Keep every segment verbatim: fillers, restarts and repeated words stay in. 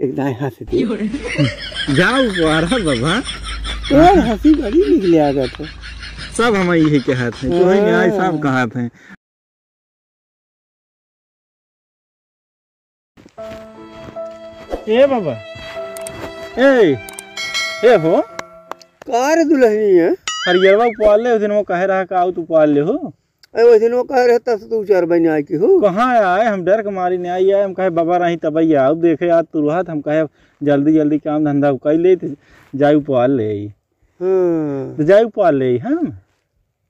एक दाएं हाथ से दे। जाओ, बारह बाबा। तोर हंसी बड़ी निकले आ जात है। सब हम यही कहत हैं, तू ही न्याय सब कहत हैं। ए बाबा, ए, ए हो। का रे दुल्हनी है? हरियरवा उपवाल ले, उस दिन वो कहे रहा का आऊ तू उपवाल ले हो। ए, वैसे वो कहे रहे तब से तू चार बजे आए की हो। कहाँ आए, हम डर के मारी नहीं आई आए, हम कहे बाबा रही तब ही आओ, देखे आज तू रहत, हम कहे जल्दी जल्दी काम धंधा कर ले, तो जाई उपवाल ले आई। हाँ। तो जाई उपवाल ले आई हम।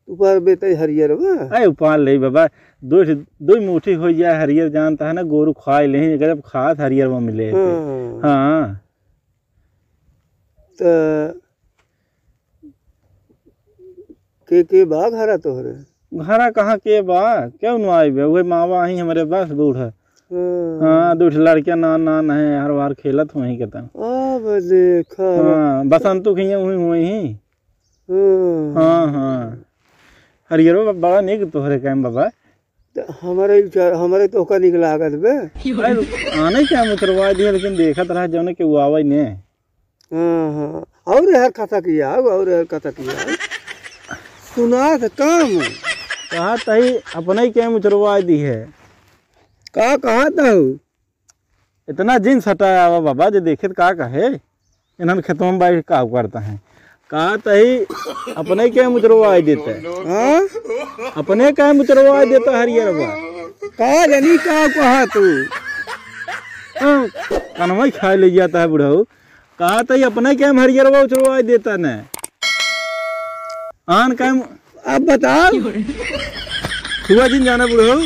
उपवाल बेटे हरियर बा। अरे उपवाल ले बाबा, दो, दो मुट्ठी हो जाए हरियर, जानता है ना, गोरू खाए ले, अगर अब खात हरियर में मिले थे। हाँ। हाँ। त के, के बा घरा तोहरे? घरा कहाँ के बा? क्यों न आइबे? उहे मावा ही हमरे बस बूढ़ा। हाँ। हाँ, दो ठे लड़कियाँ नान नान है, हर बार खेलत हुई के तन। अब देखा। हाँ, बसंतु खिया हुई हुई ही। हाँ। हाँ, हाँ। हरियरो बा-, बड़ा नीक तोहरे काम बाबा। त हमरे विचार, हमरे तोहका नीक लागत बे। अरे, आने क्या मुचरवा दिया, लेकिन देखत रहा जौने के वो आवे ने। हाँ, हाँ। और हर कथा किया, और हर कथा किया। सुना त काम। कहा तही अपने ही के मुचरवा दी है। का कहा तहु? इतना जिन सटाया आवा बाबा, जे देखे त का कहे? इन्हन खेतवा में बैठ का करता है? का तही अपने के मुचरवा देता है? हाँ? अपने का मुचरवा देता हरियरवा। का जानी का कहा तू? हाँ, कनवा ही खाए ले जाता है बुढ़ऊ। कहा तही अपने के हरियरवा उचरवा देता ने। आन का अब बताओ। हुआ जिन जाना बुढ़ऊ।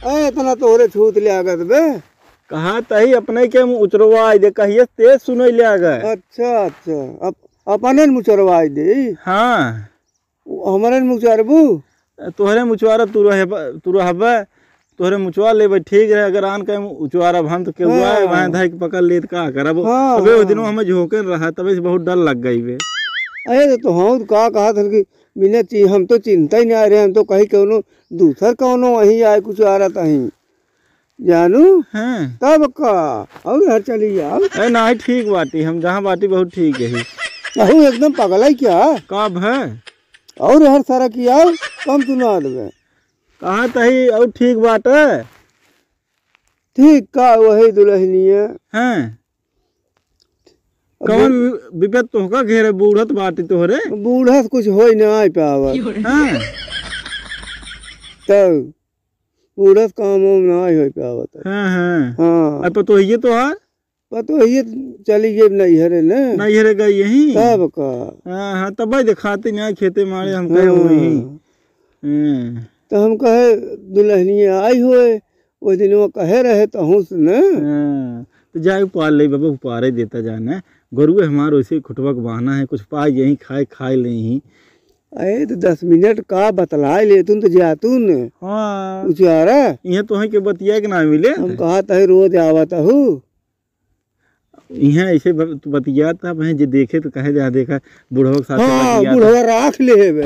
ए, इतना तोहरे छूत ले आगत बे। कहा तही अपने के उचरवाई दे, कहिए तेज सुनई ले आ गए। अच्छा, अच्छा, अप-, अपने न मुचरवाई दे। हाँ। उ-, हमरे न मुचरबू? तोहरे मुचवारा तू रहे, तू रहबे, तोहरे मुचवा लेबे, ठीक रहे। अगर आन के उचवारा हम तो केहू आए, हाँ। वहाँ धर के पकड़ लेत का करब? हाँ, अबे, हाँ। वो दिनों हमें झोंके रहा, तबे से बहुत डर लग गई बे। अरे, तो, तो हम का कहा था कि बिना ची-, हम तो चिंता ही नहीं आ रहे, हम तो कहीं कौनो दूसर कौनो वहीं आए कुछ आ रहा था ही। जानू? हाँ। तब का? और हर चली जाओ। ए, नाही, ठीक बाटी, हम जहाँ बाटी बहुत ठीक है। अहू एकदम पगला ही क्या? का भय? और हर सारा की आओ, कम सुना देवे। कहा तही और ठीक बाटे? ठीक का वही दुल्हनिया। हाँ। अब कौन बू-, वि-, विपत तोहका घेरे, बूढ़त बाटी तोहरे? बूढ़त कुछ होई ना आए पावत। हाँ। तब बूढ़त काम वाम ना होई पावत। हाँ, हाँ। हाँ। अब पतोहिए तोहार? पतोहिए चली गई नैहरे ने। नैहरे गई यही? तब का? हाँ, हाँ, तब भाई देखाते नहीं खेते मारे हम कहे हाँ। हुई। हाँ। तो हम कहे दुल्हनिया आई हुए, वो दिन वो कहे रहे तहूँ से न। हाँ, तो जाए उपार ले बाबा, उपारे देता जाने। गोरुए हमार वैसे खुटवा के बहाना है, कुछ पाए यहीं खाए, खाए ले ही। अरे तो दस मिनट का बतलाए ले तुम तो जातू न। हाँ। उचारा। इहे तो है कि बतिया के ना मिले। हम कहा तहे रोज आवत हूँ। इहे ऐसे ब-, तू बतियात है, मैं जे देखे तो कहे जा देखा, बुढ़वा के साथ हाँ, बतियात है। बुढ़वा राख ले है बे।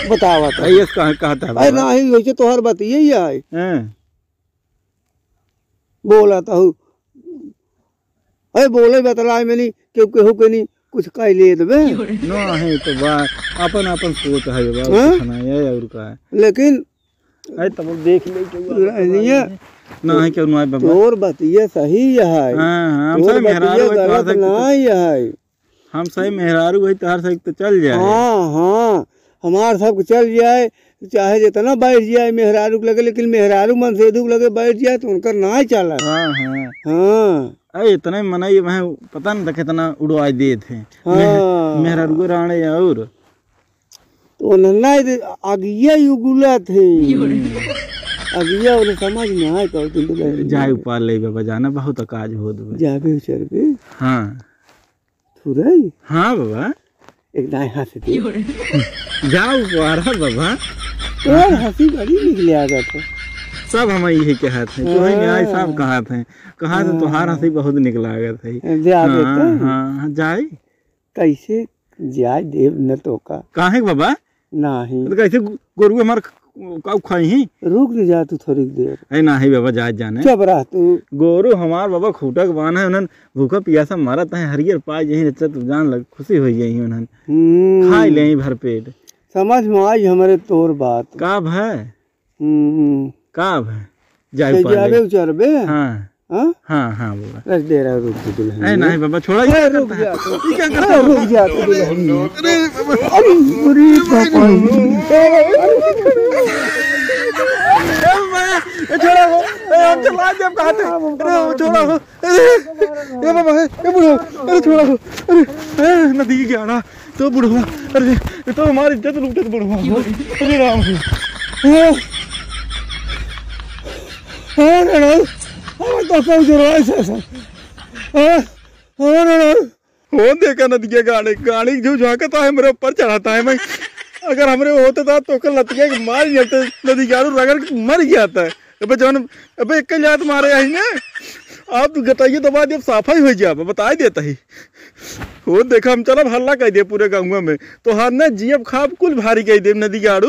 बतावत है। अरे, ये कहाँ कहता है अरे बाबा? नाही, वैसे तोहर बतिये ही आए। हाँ। बोला तो हूँ। अरे, बोले बतलाए में नहीं, केहू, केहू के नहीं, कुछ कह ले देबे। ना है तो बा, अपन, अपन सोच है बाबा, हाँ? कुछ ना है और का है। लेकिन अरे, तब देख ले केहू दुल्हनिया, ना है केहू ना है बाबा। तोर बतिये सही है। हाँ, हाँ, हम तोर सब मेहरारू बतिये है, तोहार गलत सब ना है। हम सही मेहरारू है, तोहार सही तो चल जाए। हाँ, हाँ, हमार सब चल जाए, चाहे जितना बैठ जाए मेहरारू के लगे, लेकिन मेहरारू मन से दुख लगे बैठ जाए तो उनकर ना चला। हाँ, हाँ। हाँ। अरे, इतने मनई वहाँ पता नहीं था कितना उड़वाए देत हैं। हाँ। मेह-, मेहरारू राणे और तो उन्हें ना दे, अगिया ही उगुलत है। हम्म। अगिया उन्हें समझ में आए तो तुम तो गए। जाए उपार ले बाबा जाना, बहुत अकाज होत बा। जाबे उचरबे। हाँ। थुरई? हाँ बाबा। एक दाएं हाथ से दे। जाओ उपार बाबा। तोर हंसी बड़ी निकले आ जात है। सब हम यही कहत हैं, तू ही न्याय सब हाँ। कहत हैं। कहा तो तोहार हाँ। हंसी बहुत निक लागत है। दे आ हाँ, देते हैं। हाँ, हाँ, जाए। कैसे जाए देब न तोका। काहे के बाबा? नाही। तो कैसे गो-, गोरू हमार ख-, का खाई ही? रुक जा तू थोड़ी देर। ए, नाही बाबा, जाए जाने। चुप रह तू। गोरू हमार बाबा खूटा के बान्हा है, उन्हन भूखा पियासा मरत है, हरियर पाए जहीं रहता तू जान लग, खुशी होई जाई उन्हन। हम्म। खाई लेई भर पेट। समझ में आई हमरे तोर बात। का भय? हम्म। का भय? जाए ते पाले। जाबे उचरबे? हाँ। हाँ? हाँ, हाँ, बाबा। बस दे रहा, रुक जा, दुल्हन। ए, नाही बाबा, छोड़ा, ए, ये क्या रुक करता है? जा तू। ये क्या करता है? रुक जा तू, दुल्हन। अरे, बाबा। अरे, अरे, बाबा। ए, बाबा, ए, छोड़ा हो। ए, हम चला दे, हम कहाँ थे? अरे, छोड़ा हो। अरे, ए, बाबा, ए, ए, बुढ़ो। अरे, छोड़ा हो। अरे, ए, नदी के किनारा। तो बुढ़वा, अरे, ये तो हमारी इज्जत लूटत बुढ़वा। अरे राम रे। हाँ, हाँ, हाँ, हाँ, हाँ, तो कौन से रहा है ऐसा? हाँ, हाँ, हाँ, हाँ। हो देखा नदिया गाड़ी, गाड़ी जो झांकता है मेरे ऊपर चढ़ाता है मैं। अगर हमरे होते था तो कल लतिया के मार जाते, नदी गाड़ू रगड़ के मर जाता है। अबे जौन, अबे एक लात मारे आई ने, आप तो गटाइए दबा दे, अब साफा ही हो जाए, बताई देता ही। हो देखा, हम चलब हल्ला कह दे पूरे गाँव में, तो हर ने जियब खाब कुल भारी कह दे नदी गाड़ू,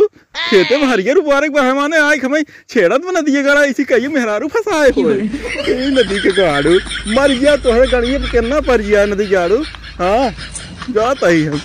खेते भारी के रुपवारे के बहाने आए हमें छेड़त में नदी गाड़ा, इसी कहिए मेहरारू फंसाए हो। ए नदी के गाड़ू, मर गया तोहरे गड़िए पे केना पर गया नदी गाड़ू। हाँ, जात ही हम।